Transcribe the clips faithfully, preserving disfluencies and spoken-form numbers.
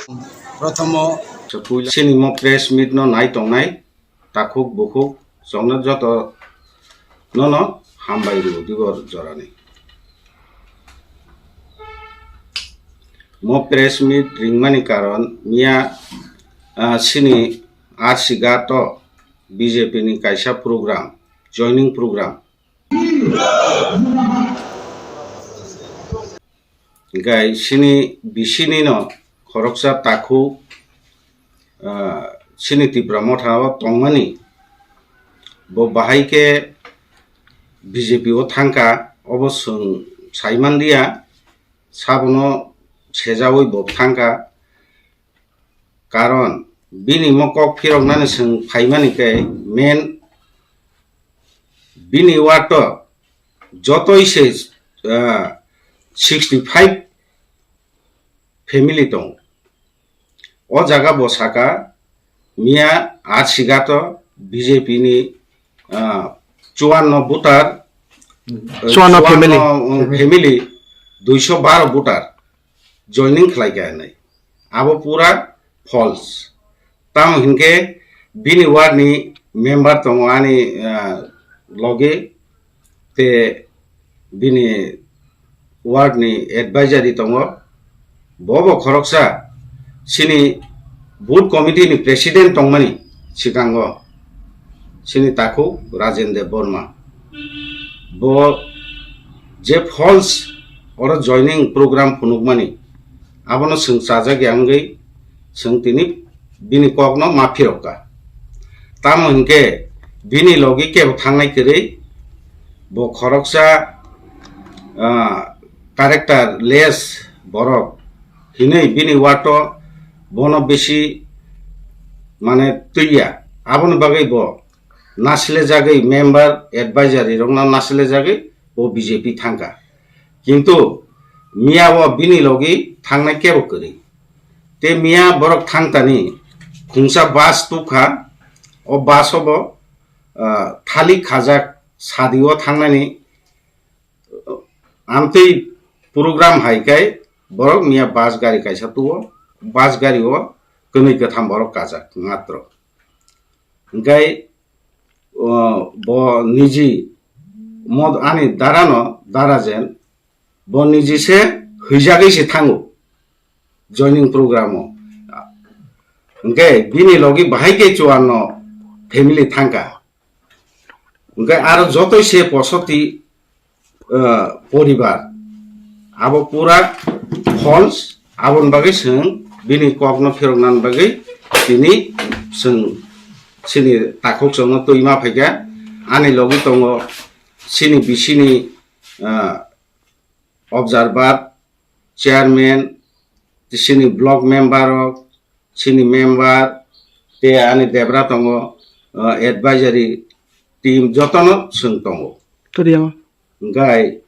Prothom o chini mo press meet no nai tongnai takhuk bukhuk chwngno joto nono hambai rw dibo jorani. Mo press meet ringmani karon miya, ah, chini R C Ghat o B J P ni kaisa program, joining program. Hingke chini bisini no khoroksa takhuk, ah, chini Tipra Motha o tongmani, bo bahai khe B J P o thangkha, obo chwng saimanliya, sabono sejaui bo thangkha. Karon bini mo kok phiroknani chwng phaimani khe main bini ward o jotoi se, ah, sixty five family tongo. O jaga bo saka miya R C Ghat o B J P ni, ah, chuanno voter, eh, Chuanno family. Chuanno, um, family, duiso baro voter joining khlai kha hinwi. Abo pura false. Tamo hinkhe bini ward ni member tongo ani, ah, logi, te bini ward ni advisory tongo. Bo bo khoroksa chini booth committee ni president tongmani swkango chini takhuk Rajen Debbarma. Bo je false oro joining program phunukmani, abono chwng chajak ya wngwi chwng tini bini kokno ma phirokka. Tamo hinkhe bini logi kebo thangnai kwrwi, bo khoroksa, ah, character less borok hinwi bini ward o bono bisi mane twiya. Aboni bagwi bo nasilejagwi member advisory rokno nasilejagwi bo B J P thangkha. Kintu miya o bini logi thangnai kebo kwrwi. Te miya borok thangtani khungsa bus tukha, o bus o bo, ah, thalik khajak sadi o thangnani, ah, amtwi program hai khe borok miya bus gari kaisa tuo, bus gari o kwnwi kwtham borok kajak matro. Hingkai, o, bo niji mo ani darano, darajen, bo niji se hwijagwi se thango joining program o. Hingke bini logi bahai khe chuanno family thangka. Hingke aro jotoi se posoti, eh, poribar. Abo pura false, aboni bagwi chwng bini kokno phiroknani bagwi tini chwng chini takhuk chwngno twi ma phaikha. Ani logi tongo chini bisini, eh, observer, chairman, chini block member rok, chini member, te ani debra tongo, eh, advisory team jotono chwng tongo. Hingkai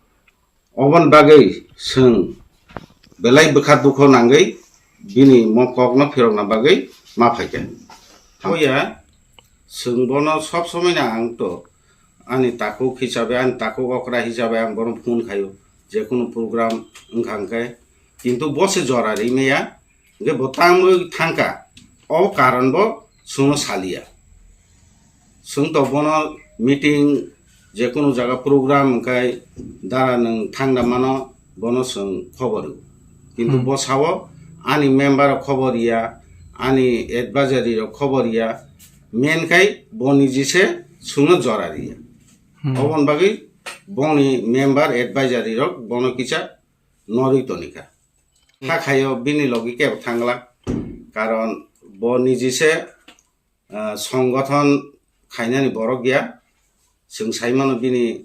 oboni bagwi chwng belai bwkha dukho nangwi bini mo kokno phirokna bagwi ma phaikha. Aboya chwng bono sob somoino ang to ani takhuk hisabe, ani takhuk okra hisabe ang bono phone khaio, jekunu program wngkha hwnkhe, kintu bo se jora ri maya, hwnkhe bo tangwi thangkha, o karon bo chwngno saliya. Chwng to bono meeting, jekunu jaga program hwnkhe dara nwng thangna mano, bono chwng khobor rw. Kintu Hmm. bo sao ani member rok khobor ya, ani advisory rok khobor ya, men khai bo niji se chwngno jora riya. Hmm. Oboni bagwi bongni member advisory rok bono kisa norwi tonikha. Hmm. Kha khaio bini logi kebo thangla, karon bo niji se, ah, songgothon khainani borok ya. Chwng sai mano bini,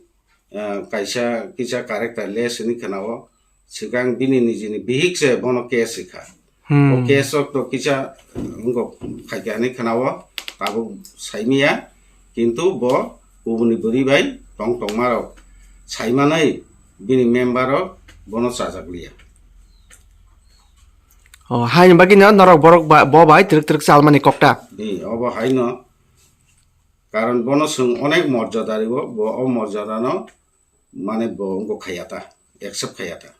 ah, kaisa kisa character less hinwi khwnao. Swkang bini nijini bihik se bono case rikha. Hmm. O case o to kisa wngkok khaikha hinwi khwnao, tabuk saimiya, kintu bo kubuni bwrwi bai tong tongmarok saimanwi bini member rok bono chajakliya. O, haini bagwino norok borok ba-, bo bai twrwk twrwk chalmani kokta. Di, obo haino. Karon bono chwng onek morjada rwo, bo o morjadano mane bo wngkok khaiya ta, accept khaiya ta.